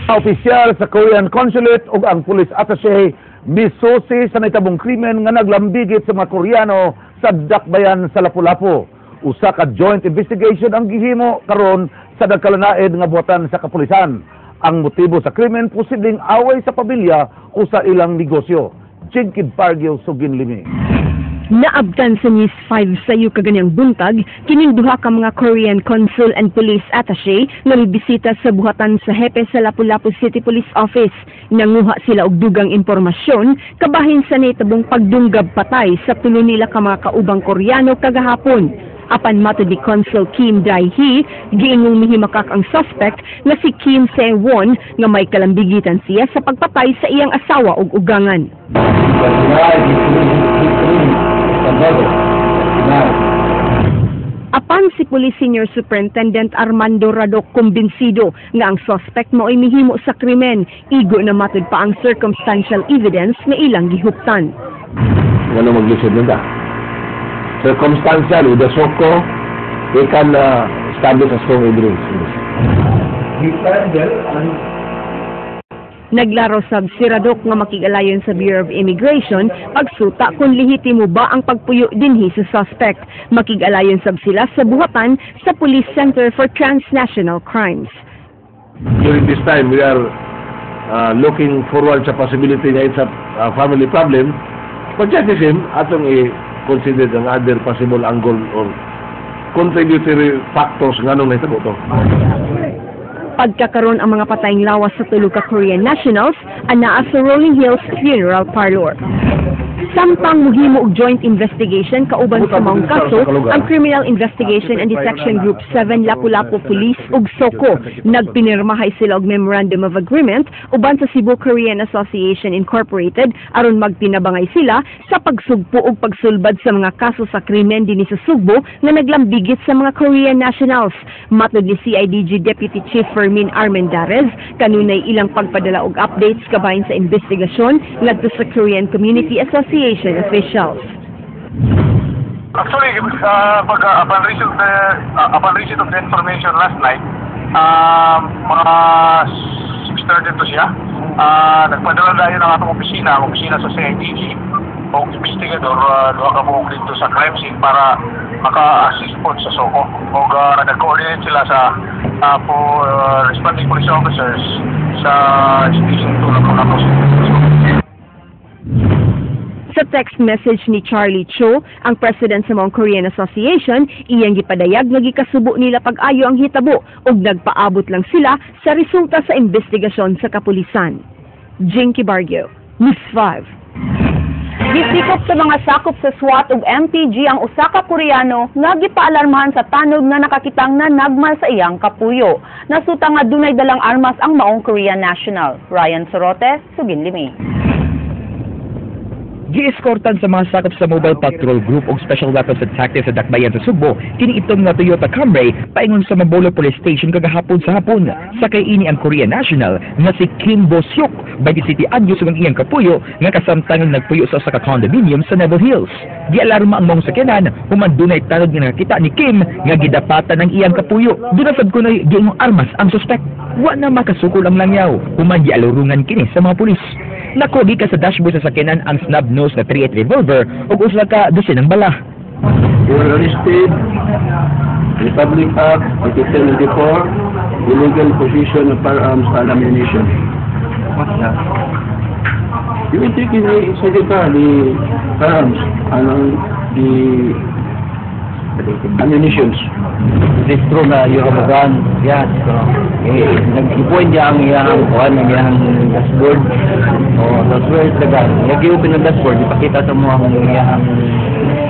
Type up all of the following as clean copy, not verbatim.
Opisyal sa Korean Consulate ug ang police attaché misusi sa nahitabong krimen nga naglambigit sa mga Koreano sa dakbayan sa Lapu-Lapu. Usa ka joint investigation ang gihimo karon sa nagkalanaid nga buhatan sa kapulisan. Ang motibo sa krimen, posibleng away sa pamilya o sa ilang negosyo. Jinky Bargio, Sugin Limi. Naabtan sa News 5 sa iyo kaganiyang buntag, kining duha ka mga Korean consul and police attaché nga mibisita sa buhatan sa hepe sa Lapu-Lapu City Police Office. Nanguha sila og dugang impormasyon kabahin sa nahitabong pagdunggab patay sa tulo nila ka mga kaubang Koreano kagahapon. Apan matod ni Consul Kim Dae-hee, giingong mihimakak ang suspect nga si Kim Se-won nga may kalambigitan siya sa pagpatay sa iyang asawa ug ugangan. Denied his mother. Denied. Apan si Police Senior Superintendent Armando Radoc, kumbinsido nga ang suspect mao'y mihimo sa krimen, igo na matud pa ang circumstantial evidence nga ilang gihuptan. Ano maglisod nila? Circumstantial, with the SOCO, they can establish a strong evidence. He and Naglaro sab si Radoc nga makig-alayon sa Bureau of Immigration pagsuta kung lehitimo ba ang pagpuyo dinhi sa suspect. Makig-alayon sab sila sa buhatan sa Police Center for Transnational Crimes. During this time, we are looking forward sa possibility na it's a family problem. But just the same, atong i-consider ang other possible angle or contributory factors nga nung nahitabo to. Pagkakaroon, ang mga patayng lawas sa tulo ka Korean nationals anaa sa Rolling Hills Funeral Parlor. Samtang muhimo og joint investigation kauban sa maong kaso ang Criminal Investigation and Detection Group 7 Lapu-Lapu Police ug SOCO. Nagpinirmahay sila og Memorandum of Agreement uban sa Cebu Korean Association Incorporated aron magtinabangay sila sa pagsugpo ug pagsulbad sa mga kaso sa krimen dinhi sa Sugbo nga naglambigit sa mga Korean nationals. Matod ni CIDG Deputy Chief Fermin Armendarez, kanunay ilang pagpadala og updates kabahin sa investigasyon ngadto sa Korean Community Association officials. Actually, upon receipt of the information last night, mga 6:30 to siya, nagpadala dayon ang atong opisina, ang opisina sa CIDG, og investigador, duha ka buok dito sa crime scene para maka-assist po sa SOCO. Og nag-coordinate sila sa po, responding police officers sa Station 2 Lapu-Lapu City. Sa text message ni Charlie Cho, ang president sa maong Korean Association, iyang gipadayag nga gikasubo nila pag-ayo ang hitabo ug nagpaabot lang sila sa resulta sa investigasyon sa kapulisan. Jinky Bargio, News 5. Gisikop sa mga sakop sa SWAT ug MPG ang usa ka Koreano nga gipaalarmahan sa tanod nga nakakitang nanagmal sa iyang kapuyo. Nasuta nga dunay dalang armas ang maong Korean national. Ryan Sorote, Sugin Limi. Gieskortan sa mga sakop sa Mobile Patrol Group ug Special Weapons and Tactics sa Dakbayan sa Sugbo kini itong nga Toyota Camry paingon sa Mabolo Police Station kagahapon sa hapon. Sakay ini ang Korean national nga si Kim Bo Seok, 27 anyos, ug ang iyang kapuyo nga kasamtangang nagpuyo sa usa ka condominium sa Neville Hills. Gialarma ang maong sakyanan human dunay tanod nga nakita ni Kim nga gidapatan ang iyang kapuyo. Duna sad kunoy giingong armas ang suspect. Wa na makasukol ang langyaw human gialurungan kini sa mga pulis. Nakuha gikan sa dashboard sa sakyanan ang snub nose na 38 revolver ug usa ka dosenang bala. You were arrested, Republic Act 8394, illegal possession of firearms and ammunition. What's that? You will take in inside the car the firearms and the ammunitions. Is it true na you have a gun? Yes. Eh, nag-point niya ang iyang kuan, ang iyang dashboard. Oh, that's where is the gun? Nag-open ang dashboard, ipakita sa mo ang iyang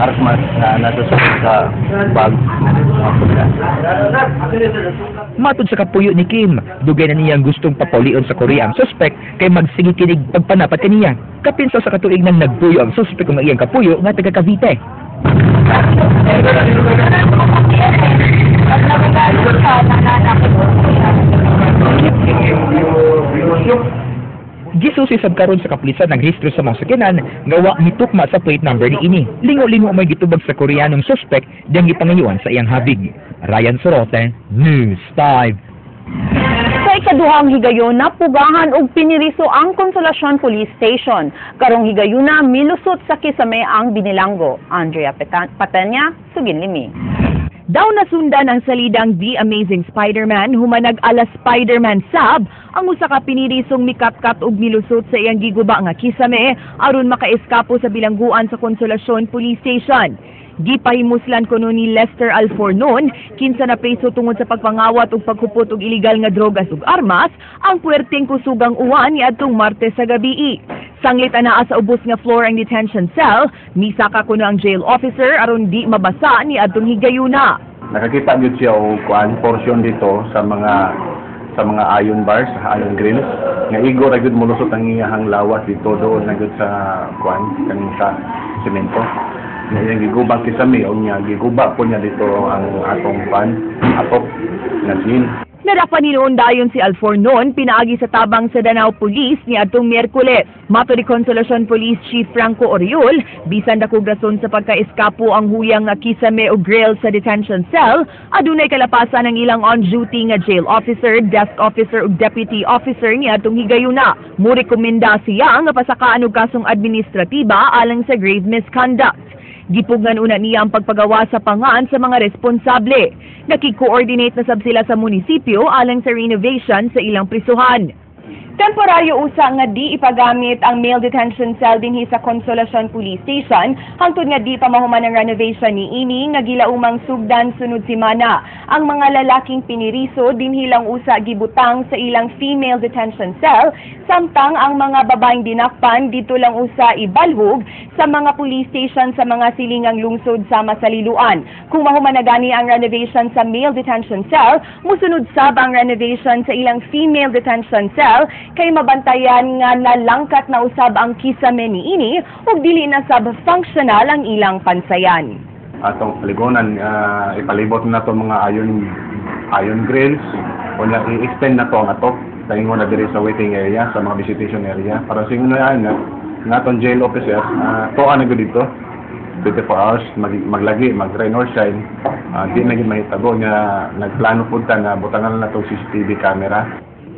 armas na nasa sa bag. Matod sa kapuyo ni Kim, dugay na niyang gustong papaulion sa Korea ang suspect kay magsige kinig pagpanapat kaniya. Kapin sa katuig nang nagpuyo ang suspect kung ang iyang kapuyo nga taga Cavite. Gisusi sab karon sa kapulisan ang rehistro sa mga sakyanan nga wa mitukma sa plate number niini. Lingo-lingo may gitubag sa Koreanong suspect diyang gipangayuan sa iyang habig. Ryan Sorote, News 5. Sa ikaduhang higayon napugahan og piniriso ang Consolacion Police Station. Karong higayuna milusot sa kisame ang binilanggo. Andrea Patenya, Suginlimi. Daw nasundan ang salidang The Amazing Spider-Man human nag-ala Spider-Man sab ang usa ka pinirisong mikatkat og milusot sa iyang giguba nga kisame aron makaeskapo sa bilangguan sa Consolacion Police Station. Gipahimuslan kuno ni Lester Alfornon, kinsa na preso tungod sa pagpangawat ug paghupot og iligal nga drogas ug armas, ang puwerteng kusugang uwan niadtong Martes sa gabii. Sanglit anaa sa ubos nga floor ang detention cell, misaka kuno ang jail officer aron di mabasa niadtong higayuna. Nakakita gyud siya og kuan portion dito sa mga iron bars, iron grills nga igo ra gyud molusot ang iyahang lawas dito doon na gyud sa kuan kaning sa semento. Nga iyang gigubang kisame o niya giguba po niya dito ang atong kuan atop nga jail. Nadakpan hinuon dayon si Alfornon pinaagi sa tabang sa Danao Police niadtong Miyerkules. Matod ni Consolacion Police Chief Franco Oriol, bisan dakog rason sa pagkaeskapo ang huyang nga kisame o grill sa detention cell, adunay kalapasan ang ilang on-duty nga jail officer, desk officer ug deputy officer niadtong higayuna. Murekomenda siya nga pasakaan og kasong administratiba alang sa grave misconduct. Gipugnan una niya ang pagpagawa sa pangan sa mga responsable. Nakig-coordinate na sab sila sa munisipyo alang sa renovation sa ilang prisuhan. Temporaryo usa nga di ipagamit ang male detention cell dinhi sa Consolacion Police Station hangtod nga di pa mahuman ang renovation ni ini nga gilaumang sugdan sunod semana. Ang mga lalaking piniriso dinhi lang usa gibutang sa ilang female detention cell, samtang ang mga babaeng dinakpan dito lang usa ibalhog sa mga police station sa mga silingang lungsod sama sa Liloan. Kung mahuman na gani ang renovation sa male detention cell, musunod sab ang renovation sa ilang female detention cell kay mabantayan nga nalangkat na usab ang kisame niini ug dili na sab functional ang ilang pansayan. Atong paligunan, ipalibot na to mga iron iron grills o na i-extend na to ang atop paingon na diri sa waiting area, sa mga visitation area, para singon na na natong jail officer tuan na gud dito 24 hours, maglagi, mag rain or shine, di na gid mahitabo nga nagplano pud ta na butangan na to CCTV camera.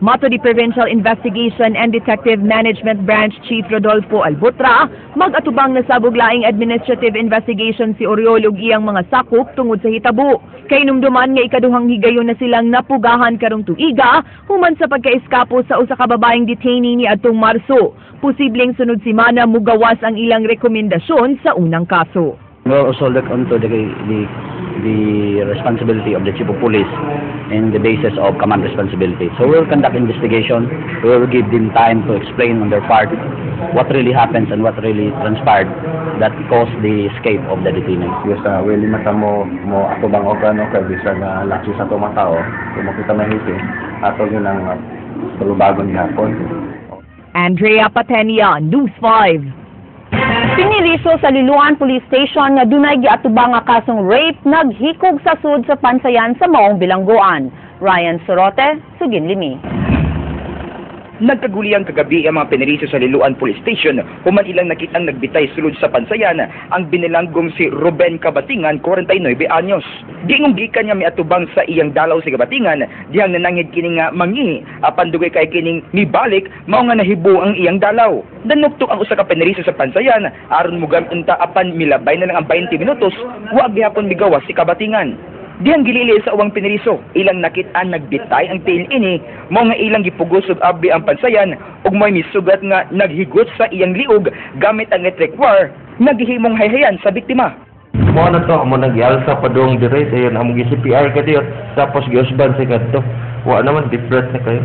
Matod ni Provincial Investigation and Detective Management Branch Chief Rodolfo Albutra, mag-atubang na sab og laing administrative investigation si Oriol ug iyang mga sakop tungod sa hitabo. Kay numduman nga ikaduhang higayon na silang napugahan karong tuiga human sa pagkaeskapo sa usa ka babaeng detainee ni adtong Marso. Posibleng sunod semana mugawas ang ilang rekomendasyon sa unang kaso. We will also look onto the responsibility of the chief of police in the basis of command responsibility. So we will conduct investigation. We will give them time to explain on their part what really happens and what really transpired that caused the escape of the detainee. Yes, willing man ta mo atubang og ano kay bisan na laksi sa atong mga tao kung makita mahiti ato yun ang tulubagon gihapon. Andrea Patenia, News 5. Piniriso sa Liloan Police Station nga dunay giatubang nga kasong rape naghikog sa sud sa pansayan sa maong bilangguan. Ryan Sorote, Suginlimi. Nagkaguliyang kagabi ang mga piniriso sa Liloan Police Station human ilang nakitang nagbitay sulod sa pansayan ang binilanggong si Ruben Cabatingan, 49 anyos. Giingong gikan nga miatubang sa iyang dalaw si Cabatingan dihang nananghid kini nga mangihi, apan dugay kay kining mibalik, mao nga nahibo ang iyang dalaw. Nanuktok ang usa ka piniriso sa pansayan aron mugamit unta, apan milabay na lang ang 20 minutos, wa gihapon migawas si Cabatingan. Dihang gilili sa uwang piniriso, ilang nakit-an nagbitay ang tiil ini, mao nga ilang gipugos ug abri ang pansayan ug may misugat nga naghigot sa iyang liog gamit ang electric wire, naghihimong hayhayan sa biktima. Mo na to, amo nagyalsa pa dong dire, dayon amo gi-CPR ka diyo, tapos giusban sa kadto. Wa naman different na kayo.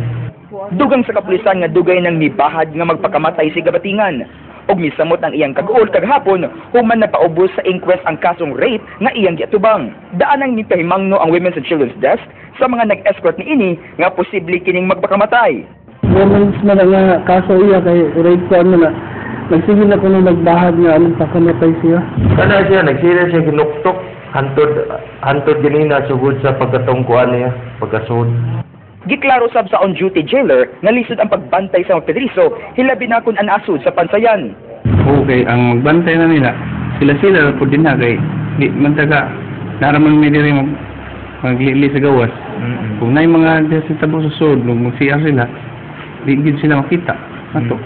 Dugang sa kapulisan nga dugay nang mibahad nga magpakamatay si Gabatingan ug misamot ang iyang kaguol kagahapon human napaubos sa inquest ang kasong rape nga iyang giatubang. Daan ang mipahimangno ang Women's and Children's Desk sa mga nag-escort niini nga posible kining magpakamatay. Women's man nga kaso iya kay rape ko ano na. Nagsige na kuno nagbahag nga anong pakamatay siya. Kana siya nagsira siya ginuktok hantod hantod ganina sugod sa pagkatungkuan niya, pagkasud. Giklaro sab sa on-duty jailer nga lisod ang pagbantay sa mga pedriso, hilabi na kun anasud sa pansayan. Okay, ang magbantay na nila, sila-sila po din na kay di man taga naraman mi diri mag Maglili sa gawas. Kung naay mga diha sa tabo sa sud, nung mag-CR sila, di gid sila makita. Ato.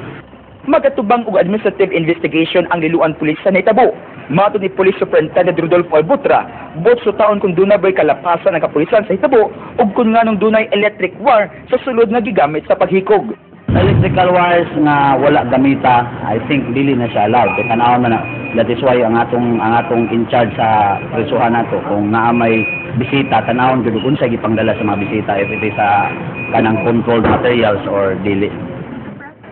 Magatubang og administrative investigation ang Liloan Police sa nahitabo. Matod ni Police Superintendent Rodolfo Albutra, buot sutaon kung dunay bay kalapasan ang kapulisan sa hitabo ug kung nganong dunay electric wire sa sulod nga gigamit sa paghikog. Electrical wires nga wala gamita, I think dili na siya allowed. Kay tan-awon man na, that is why ang atong in charge sa prisuhan nato, kung naa may bisita, tan-awon gyud unsa gipangdala sa mga bisita, if it is sa kanang controlled materials or dili.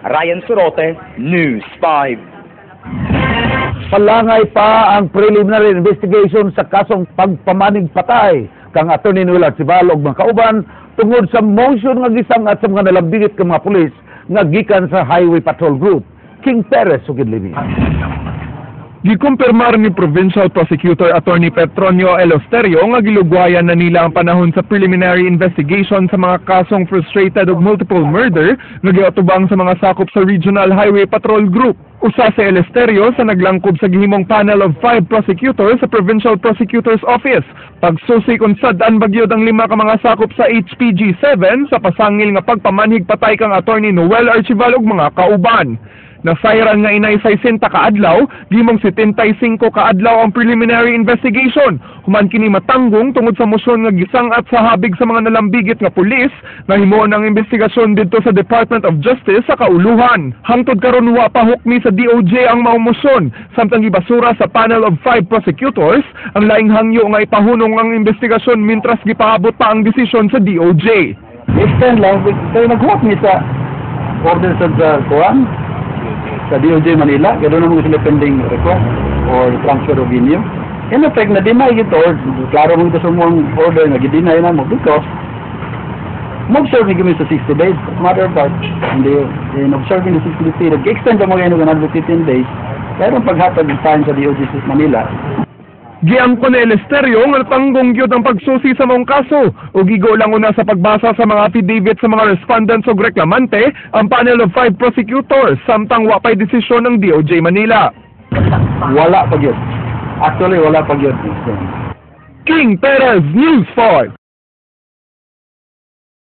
Ryan Sorote, News 5. Palangay pa ang preliminary investigation sa kasong pagpamanig patay kang Atty. Noel Archival ug mga kauban tungod sa motion nga gisangat sa mga nalambigit kang mga pulis nga gikan sa Highway Patrol Group. King Perez sugid limi. Gikumpirmar ni Provincial Prosecutor Attorney Petronio Elosterio nga gilugwayan na nila ang panahon sa preliminary investigation sa mga kasong frustrated ug multiple murder nga giatubang sa mga sakop sa Regional Highway Patrol Group. Usa si Elesterio sa naglangkob sa gihimong panel of five prosecutors sa Provincial Prosecutor's Office. Pagsusi kung sad-an bagyod ang lima ka mga sakop sa HPG 7 sa pasangil nga pagpamanhig patay kang Attorney Noel Archival ug mga kauban. Nasayran nga inay 60 kaadlaw, gihimong 75 kaadlaw ang preliminary investigation. Human kini matanggong tungod sa mosyon nga gisangat sa habig sa mga nalambigit nga pulis nga himuon ang investigasyon didto sa Department of Justice sa kauluhan. Hangtod karon, wa pa hukmi sa DOJ ang maong mosyon, samtang gibasura sa panel of five prosecutors ang laing hangyo nga ipahunong ang investigasyon mintras gipaabot pa ang desisyon sa DOJ. Extend lang, kay naghuwat mi sa order sa kuan sa DOJ Manila, kaya doon naman sila pending request or transfer of venue. In effect, na-deny ito, or klaro mo ito sa mong order na gi-deny na mo because mo-observe ni kami sa 60 days. As a matter of fact, hindi, in observing the 60 days period, extend mo ngayon another 15 days, pero paghatag ng time sa DOJ sa Manila. Giangko ni Elesterio nga natanggong gyud ang pagsusi sa maong kaso ug igo lang una sa pagbasa sa mga affidavit sa mga respondents ug reklamante ang panel of five prosecutors samtang wa pay desisyon ng DOJ Manila. Wala pa gyud. Actually, wala pa gyud. King Perez, News 5.